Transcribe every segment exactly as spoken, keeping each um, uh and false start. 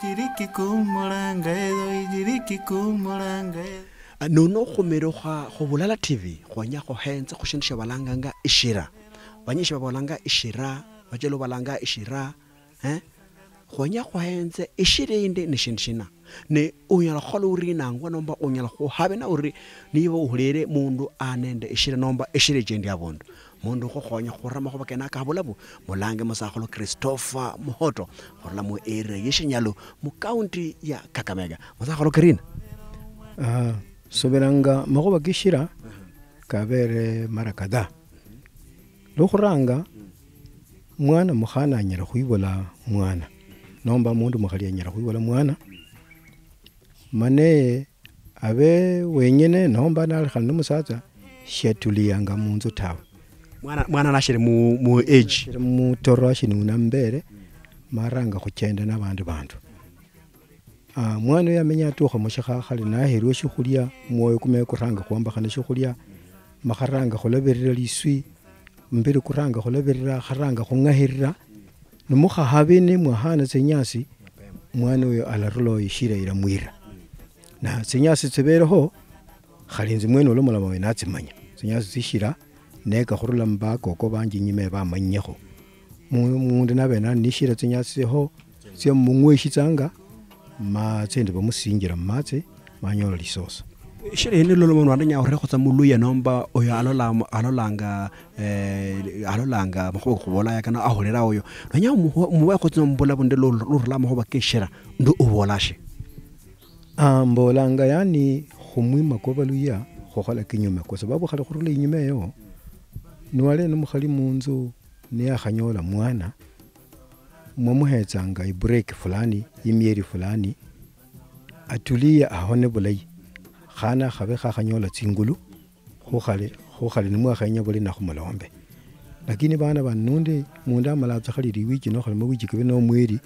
Chiriki kumulanga edo, ichiriki kumulanga edo. Ah, nono khumirukha khu Bulala T V, khwenya khuhenze khu shindu shia balanganga ishira. Banyishi babolanga ishira, bachelo balanga ishira, eh? Khwenya khuhenze ishira indi ni shindu shina. Ne unyala khukhola uri nangwa nomba unyala khuhabina uri niba uhulire mundu anende ishira nomba ishira ichindi abundu. Mundu ukhukhonya khurula makhuba kenako habulabu, mulange musakhulu Christopher Muhoto, khurula mu area ye Shinyalu, mu county ya Kakamega. Musakhulu Karina. Ah, subiranga makhuba kishira kabere mara kadhaa. Lukhuranga, mwana mukhana anyala khwibula mwana, nomba mundu mukhali anyala khwibula mwana, mane abe wenyene nomba nali khandi nomusatsa, shiatuliyanga munzu tawe. Mwana, mwana nashiri mu, mu age. Nashiri mutoro ashinuna mbere, maranga khuchenda nabandi bandu. Ah, mwana oyo yamenya atukha mushikha khali naherwa shiokhulia, mwoyo kumenya kuranga khwambakhana shiokhulia, makharanga khulabirira liswi, Omumbiri kuranga khulabirira, kharanga khung'ahirira, nimukhahabi nimwahana tsinyasi, mwana oyo alarulaho ishira ilamwira. Na tsinyasi tsibereho, khali inzi mwene olomoloma wene natsimanya. Tsinyasi tsishira, neka khurula mubakoko banje inyuma eyo bamanyinyekho. Mu-, mundu nabe nali nishira tsinyasi ho, tsia mung'weshitsanga, ma tsindi bamusinjira mumatsi, manyola lisoso. Shida yene lolo mundu wandanya orekho tsa muluya nomba oyo alola, alolanga, eh, alolanga makhuwa khubola yakana ahulira oyo. Nonya omuwekho tsa mubula bunde lurula makhuwa keshira, ndo ubola shi? Ah, mbolanga yani khumwima kwa baluya khukhola kinyume, kwa sababu khali khurula inyuma eyo, niwali nomukhali munzu, niyakhanyola mwana, mwamuhetsanga ibreak fulani, imieri fulani, atulie ahone bulayi, khana khabe khakhanyola tsingulu, khukhale, khukhale nimwakhenya buli nakhumulombe. Lakini bana bano nundi mundu amala atsa khali liwiki nokhali mawichi kabe nomweri,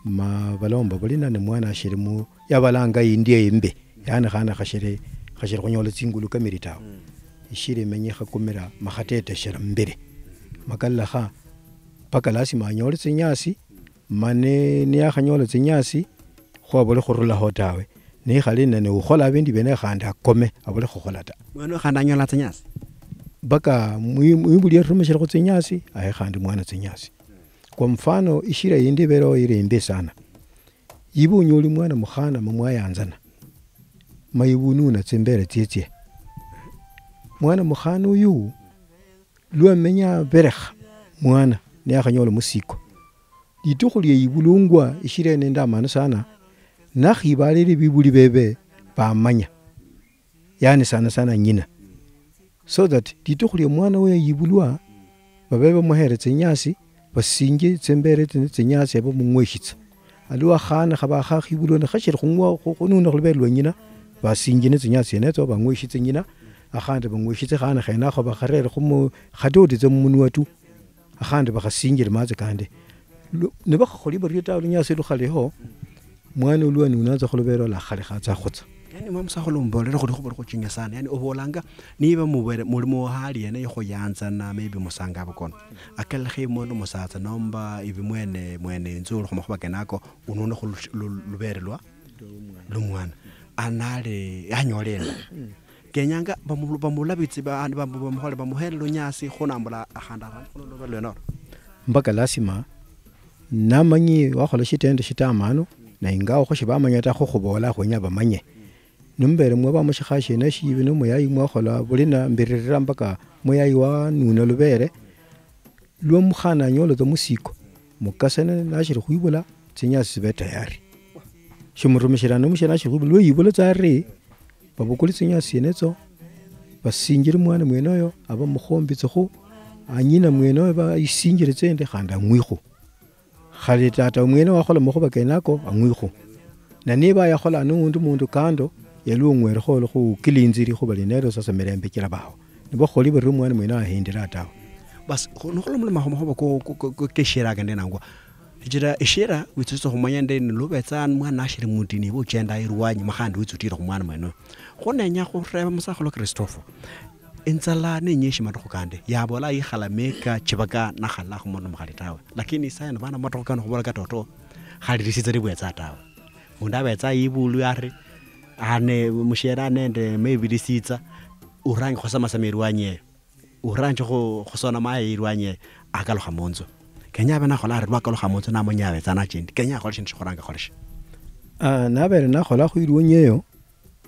ma balomba buli nani mwana ashiri mu, yabalanga india imbi, yani khana khashiri, khashiri khunyola tsingulu kamili tawe. Mm. Ishira imenye khakumira makhateteshera mumbiri. Makalakha, mpaka lasima anyole tsinyasi, mani niyakhanyola tsinyasi, kho abule khurulaho tawe. Nikhali nende ukhola abindu biene khandi akome, abule khukhola ta. Mwana khandi anyola tsinyasi? Mpaka mwi-, mwibuli arumishire khu tsinyasi, aye khandi mwana tsinyasi. Kwa mfano, ishira yindi ibereho iri imbi sana. Yibe unyoli mwana mukhana ma mwayanzana, ma yibe ununa tsimbere tsietsie. Mwana mukhana uyu, lwamenya berekha mwana, niyakhanyola musiko. Litukhu lia yibulungwa ishira nende amani sana, nakhibalile bibuli bebe bamanya. Yani sana sana nyina. So that litukhu lia mwana uyo yibulwa, babe bamuhere tsinyasi, basinje tsimbere tsino tsinyasi, aba mung'weshitsa. Alwa khana khaba khakhibulwa, ne khashiri khung'wa, khu-, khununa khulubere lwa nyina, basinje ne tsinyasi tsienetso, bang'weshitse nyina, akhandi bang'weshitse khana khenakho, bakharere khumu-, khatoti tsa mumunwa tu, akhandi bakhasinjire matsi kandi. Lu-, nibakhakholi bario tawe, lunyasi lukhaliho, mwana ulwa nunatsa khulubere olakhalekha atsa khutsa. Yani mwa musakhulu ombolere khuli khuba khuchinya sana. Yani obolanga niba mubere, muli mu hali yene yokhuyanzana, maybe musanga abukono. Akalekhe mundu musatsa nomba ibi mwene, mwene inzu olukhomakhuba kenako, unune khu lu-, lu-, lubere lwa, lumwana. Anale, anyole enda. Kenyanga bamu-, bamulabitsi ba-, bamu-, bamukhole, bamuhere lunyasi khunambula akhandi akhandi khulondoba lwenolo. Mpaka lasima namanyi wakhola shitendo shitamanu, na ingawa kho shibamanya ta, kho khubola khwenya bamanye. Nimubeere mwaba mushikha shiene shibi, ni muyayi mwakhola bulina mbiririra mpaka muyayi wanuna lubere, lwa mukhana anyola tsa musiko, mukasane nashiri khwibula, tsinyasi tsibe tayari. Shimurumishira nomushia nashiri khwibula, lwa yibula tsa ari, babukule tsinyasi tsienetso, basinjire mwana mwene oyo, aba mukhombi tsikhu, anyina mwene oyo bayisinjire tsindi khandi ang'wikhu. Khali tata mwene wakhola makhuba kenako, ang'wikhu. Na niba yakhola nu wundi mundu kando, yali ung'werekho olukhu kilinzi likhuba lienelo, sasa mirembe chilabaho. Nibakholi bario mwana mwene ahindira tawe. Basi, khu-, nikhulomoloma khu makhuba ko, ko, ko, ko, keshira kende nangwa. Shichira eshira, witsitsa khumanya nde nilubetsa mwana ashiri mutini, ibe uchenda irwanyi, ma khandi witsutire khumwana mwene oyo. Khunenya khureba musakhulu Christopher. Inzala ninyishi matukhu kandi, yabola yikhala mika chibaka nakhala khumundu mukhali tawe. Lakini isaino bana matukhu kano khubola katoto, Khali lisitsa libwetsa tawe. Mundu abetsa yibulwe ari, ane mushiere nende maybe lisitsa, urange khusamasama elwanyi eyo. Urange khu-, khusona maye elwanyi eyo, akalukha munzu. Kenya abe nakhola ari lwakalukha munzu namonya abetsa nachindi. Kenya akhole shindu shikhuranga khole shi. Ah, nabere nakholakho ilwanyi eyo,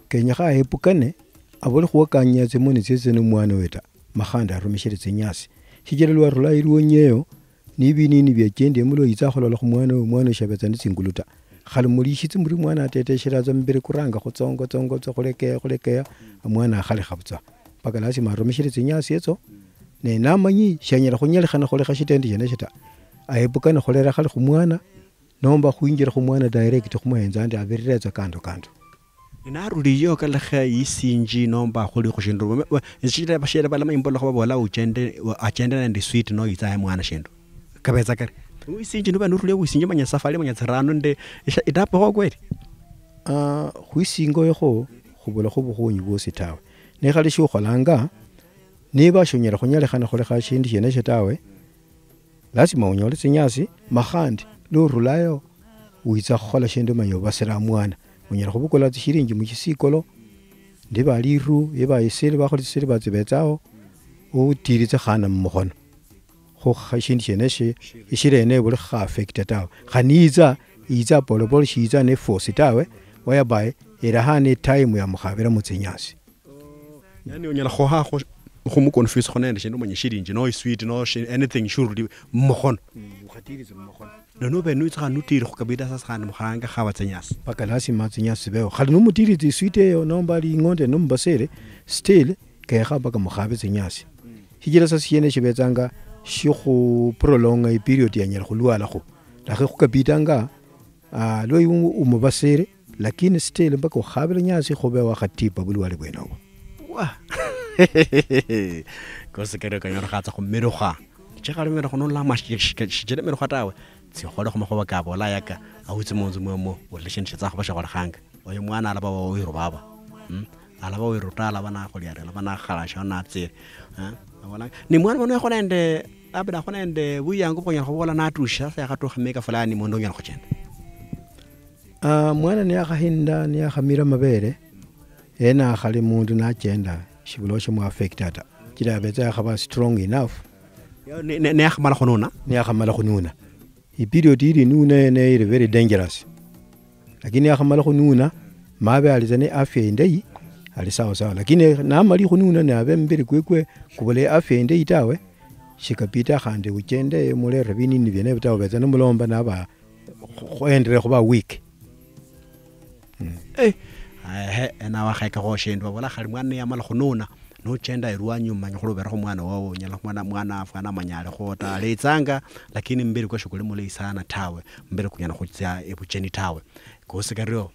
kenyekha ahepukane, abule khuwakanya tsimoni tsietsie nomwana oyo ta, ma khandi arumishire tsinyasi. Shichira lwarula ilwanyi eyo, nibinini biachendemo lwa yitsa khulola khumwana oyo, omwana oyo shabetsa netsingulu ta. Khali mulishitsi muri mwana ateteshera tsa, mubiri kuranga khutsongo tsongo tsa, khulekeya khulekeya, omwana akhalekha butswa. Mpaka lasima arumishire tsinyasi etso, ne namanyi shanyala khunyalikhana khulekha shitendo shienesho ta. Ahepukane khulera khali khumwana, nomba khwinjira khumwana direct khumuhenza ndi abirire tsa kando kando. Naruliyo kalekha yisinji nomba khuli khushindu, we-, we-, shichira bashiere balama imbolokho babola uchende, achende nende sweet no yitsa he mwana shindu. Kabetsa kari. Wisinji nube nuruliyo wisinji manya safari manya tsirano nde, isha-, itapokho kweli? Ah, khwisingo yokho khubulakho bukhonyi bwosi tawe. Nekhali shiukholanga, niba shunyala khunyalikhana khulekha shindu shienesho tawe, lasima unyole tsinyasi, ma khandi lurulayo witsa khukhola shindu manya obasira mwana. Unyala khubukula tsishilinji mushisikolo, ndiba liru, iba isili, bakholi tsisili batsibetsaho, utiritse khana mumukhono. Kho kha-, shindu shieneshi, ishira ene buli kha affecta tawe. Khani yitsa, yitsa polepole, shiyitsa ne force tawe, whereby ira hana time ya mukhabiramo tsinyasi. Yani onyala khuha khu-, khumuconfuse kho nende shindu manya shilinji, no iswiti, no shi-, anything shuruli mumukhono. Mm, ukhatirize mumukhono. Nono ube nuitsa khandi nutiri khukabida sasa khandi mukharanga khaba tsinyasi. Paka lasima tsinyasi tsibeho. Khali numutiri tsiswiti eyo, nomba ling'onde, nomubasere, still, kekha paka mukhabe tsinyasi. Mm. Shichira sasa shiene shibetsanga shikhuprolonga iperiod yanyala khulwalakho. Lakha khukabidanga, ah, lwa iwe umubasere, lakini still mpaka ukhabire nyasi khube wakhatipa bulwale bwene obo. Wa! Kosi kario kanyolekha tsa khumirukha. Chikhali mirukha nolola ama shi-, shi-, shichira mirukha tawe. Tsia okhole khumakhuba kabola yaka, awitse munzu mwomwo, olole shindu shitsa khuba shikholekhanga. Oyo mwana alaba wa wiru baba. Mm? Alaba wiru ta, alaba nakholi ari, alaba nakhala shio natsire. Eh? Abola, ni mwana wano yakho nende, labda akho nende buyangu bwonyala khubola natusha, sasa yakhatukha mika fulani mundu onyala khuchenda. Ah, mwana niyakhahinda, niyakhamira mabere, yena akhali mundu nachenda, shibula oshimuaffecta ta. Chila abetsa yakhaba strong enough. Yo, ni-, ni-, niyakhamala khununa? Niyakhamala khununa. Iperiod ili nuna yene ili very dangerous. Lakini yakhamala khununa, mabe ali tsa ne afya indayi, ali sawa sawa. Lakini namali khununa nabe mubiri kwekwe kubula afya indayi tawe, shikapita khandi uchende mulere binini biene tawe, betsa nomulomba naba khu-, khu-, khuendelea khuba weak. Mm. Eh, ehe, enawe akhekakho shindu, babola khali mwana niyamala khununa, nochenda erwanyi omanya khuli oberakho mwana wowo, onyala mwana, mwana afwana amanya alikho ta, aletsanga, lakini mubiri kwasho kuli mulayi sana tawe, mubiri kunyala khutsia ebucheni tawe. Kosi kario,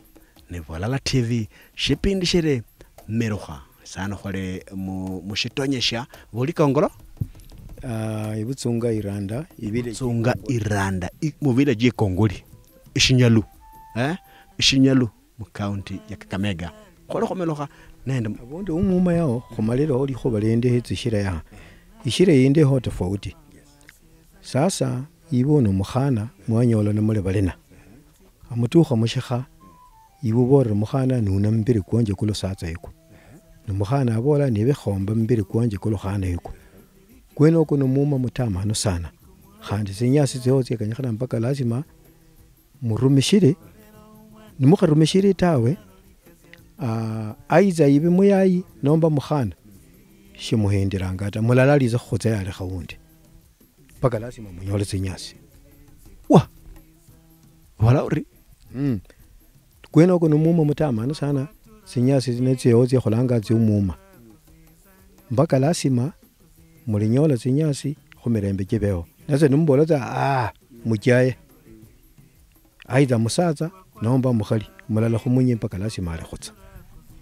ni Bulala T V, shipindi shiri Mirukha. Sano khuli mu-, mushitonyesha buli Kongolo? Ah, Ibutsunga Iranda, ibile Ibutsunga Iranda, i-, mu village ye Kongoli. Ishinyalu. Eh? Ishinyalu mu county ya Kakamega. Khuli khumelukha nende abundu umuma yao, khumalile ho likhuba liende he tsishira ya. Ishira yindi ho tofauti. Sasa, ibe uno mukhana, mwanyola ni muli balina. Amutukha mushikha, iwe ubolere mukhana, nuna mubiri kwanje kulusatsa yikwo. Ni mukhana abola, nibe khomba mubiri kwanje kulukhana yikwo. Kwenoko ni muma mutamanu sana. Khandi tsinyasi tsio tsiakanyikhana mpaka lasima murumishire, nimukharumishire tawe, ah, aitsa ibe muyayi nomba mukhana, shimuhindiranga ta. Mulala alitsa khukhutsa yalekha wundi. Mpaka lasima munyole tsinyasi. Wa! Bola uri? Mm. Kwenoko ni muma mutamanu sana, tsinyasi netsio tsiakholanga tsiumuma. Mpaka lasima mulinyola tsinyasi khumirembe chibeho. Nase nimubola tsa, ah, muchaye. Aitsa musatsa nomba mukhali, mulala khumunyi mpaka lasima alikhutsa.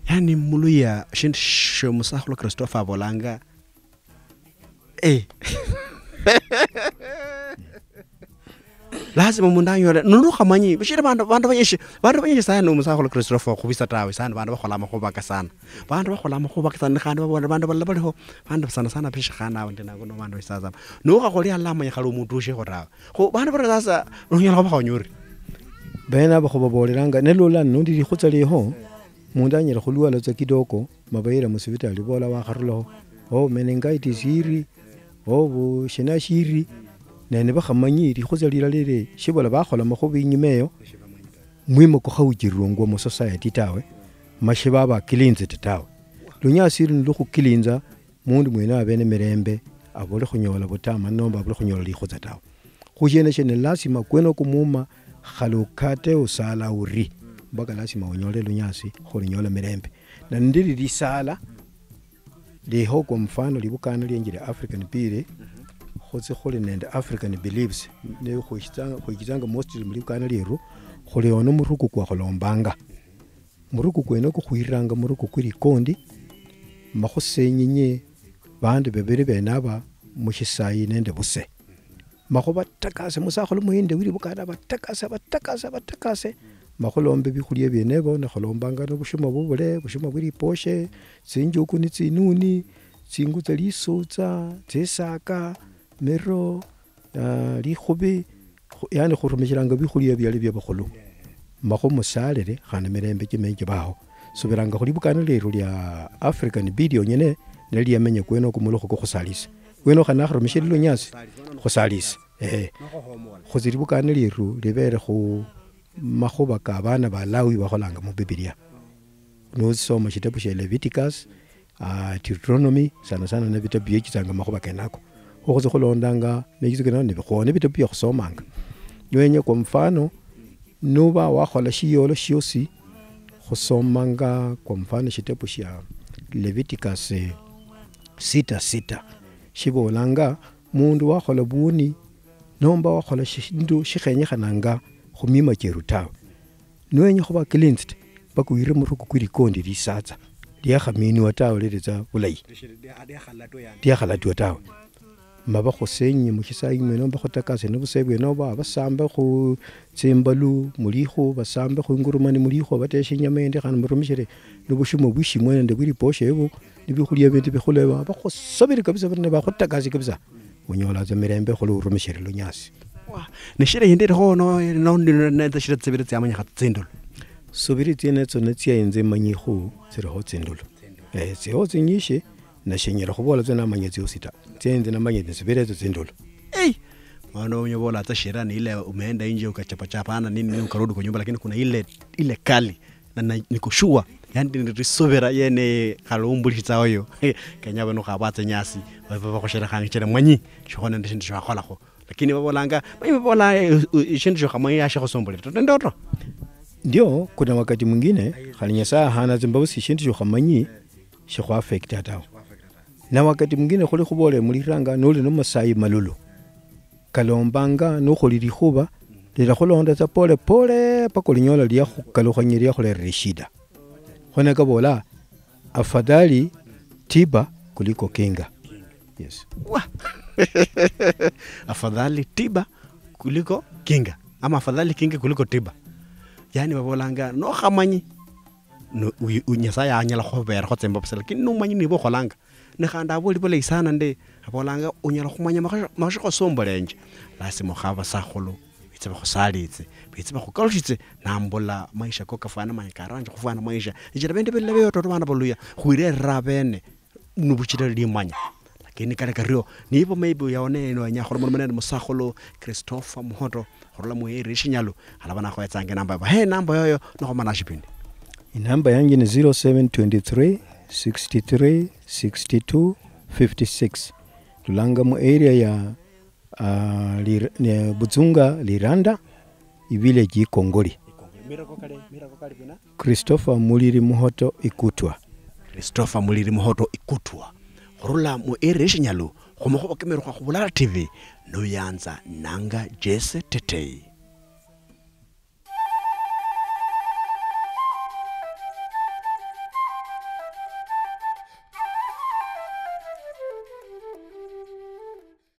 Yani muluya, shindu shio musakhulu Christopher abolanga, eh. Lazima mundu anyole, nolukhamanyi, bishiri bandu, bandu banyishi, bandu banyishi sana nomusakhulu Christopher okhubisa tawe, sana bandu bakhola amakhuba ka sana. Bandu bakhola amakhuba ka sana, khandi babola, bandu balala baliho, bandu sana sana bishikhana awo, ndi nangu no bandu bisasa. Nokhakhola alama yakhali omundu ushikho tawe. Kho bandu bali sasa, nonyala khubakhonya ori? Bene abo khubaboolelanga, ne lola nundi likhutsa liho, mundu anyala khulwala tsa kidogo, mabayira musibitali, bola wakharulaho, oh, meningitis iri, oh, bu-, shina shiri, ne nibakhamanyi likhutsa lila lili, shibula bakhola makhuba inyuma eyo, mwima kukhauchililwangwa mu society tawe, ma shiba bakilinzite tawe. Lunyasi iri nilukhukilinza, mundu mwene abe ne mirembe, abule khunyola butama nomba abule khunyola likhutsa tawe. Khushiene shene lazima kwene oku muma khali ukate usala uri, mpaka lazima unyole lunyasi khulinyola mirembe. Na ndili lisala liho, kwa mfano, libukana lienjile African Pili, khutsi khuli nende African Beliefs, ne khwichitsanga, khwichitsanga mostly mu libukana lieru, khuli ono muruku kwa khulombanga. Muruku kwene oku khwiriranga muruku kwi likondi, ma khusenyinye bandu babili bene aba mushisayi nende buse. Ma khubatakase, musakhulu muhinde wili bukana abatakase, abatakase, abatakase. Ma khulombe bikhulia biene ebo, ne khulombanga nobushuma bubule, bushuma bwe liposhe, tsinjuku ni tsinuni, tsingu tsia lisutsa, tsisaka, miro, ah, likhubi, khu-, yani khurumishilanga bikhulia biali bia bakhulu. Ma khumusalile, khandi mirembe chimenye chibaho. Subiranga khuli bukana lieru lia African Pili yonyene, nilio liamenya kwene oku mulukhu kukhusalisa. Wene okhana akharumishile lunyasi, khusalisa. Eh. Khutsi libukana lieru libere khu makhuba ka abana ba Lawi bakholanga mu Biblia. Nusoma shitabu shia Leviticus, ah, Deuteronomy, sana sana ne bitabu biechitsanga makhuba kenako. Kho khutsi khulondanga nechitsu kenako, nibikhwone bitabu bia khusomanga. Niwenya kwa mfano, nuba wakhola shiyolo shiosi, khusomanga kwa mfano shitabu shia Leviticus, eh, sita sita. Shibolanga, mundu wakhola bwoni, nomba wakhola shindu shikhenyekhananga khumima chieru tawe. Niwenya khuba cleansed, mpaka wire muruku kwi likondi lisatsa, liakhaminwa tawe, lilitsa bulayi. Liakhalatwa tawe. Ma bakhusenye mushisayi mwene, bakhutakase nobuse bwene obo, abasambe khu tsimbalu mulikhu, basambe khu ingurumani mulikhu, bateshe inyama endi khandi murumishire nobushuma bwishimwe nende bwiliposhe ebu, nibikhulia bindi bikhula ebi, bakhusabire kabisa, bakhutakase kabisa. Unyola tsa mirembe khuli urumishire lunyasi. Wa, ne shida yindi iliho no, no, no, nende shida tsibili tsiamanyikha tsindulu. Subiri tsienetso netsia inze manyikhu tsiliho tsindulu. Eh, tsiho tsinyishi, na shinyala khubola tsa namanya tsiosi ta. Tsia inze namanya tsibili etso tsindulu. Ei! Mwana unyobola tsa shida ni ile umeenda nje ukachapachapana nini, nini, ukarudi kwa nyumba, lakini kuna ile, ile kali. Na, na, niko sure, yani, ndi risubira yene khali umbulishitsa oyo. Kenya bano khabatse nyasi, baba bakhoshera khang'ichere mwanyi, shikho nende shindu shwakholakho. Lakini babolanga, manyi babola, eh, eh, shindu shokhamanyi yashikhosombole. Toto ndoto. Ndio, kuna wakati mwingine, khali Nyasaye ahana tsimbabusi shindu shokhamanyi, shikhwa affecta tawe. Na wakati mwingine khuli khubola muliranga noli no masayi malulu. Kalombanga nokholi likhuba, lilakhulonda tsa pole pole, paka olinyola liakhukalukhanya liakhulera eshida. Khone kabola, afadhali tiba kuliko kinga. Yes. Wa! Afadhali tiba kuliko kinga. Ama afadhali kinga kuliko tiba. Yani babolanga, nokhamanyi, no, uyu, uyu Nyasaye anyala khuberakho tsimbabusi, lakini numanyi nibo okholanga. Ne khandi aboli bulayi sana nde, abolanga unyala khumanya makha-, makhasha kosombolenje. Lasima okhabe basakhulu, bitse bakhusalitse, bitse bakhukalushitse, nambula maisha ko kafwana manya karanje khufwana maisha. Nichira bindu bilala biototo bana baluya, khwirerera abene, nubuchira limanya. Lakini kale kario, nibo maybe uyaone eno wenya khulomoloma nende musakhulu Christopher Muhoto, khurula mu area Shinyalu, alaba nakhoyetsanga enamba yabo. He, enamba yoyo, nokhoma nashipindi. Enamba yanje ni zero seven twenty-three, sixty-three, sixty-two, fifty-six. Lulanga mu area ya, ah, Lir-, ne, Butsunga Liranda, ivillage Ikongoli. Mirako kale, mirako kale bina? Christopher Muliri Muhoto Ikutwa. Christopher Muliri Muhoto Ikutwa. Khurula mu area Shinyalu, khumakhuba kemirukha khu Bulala T V, nuyanza nanga Jesse Tetei.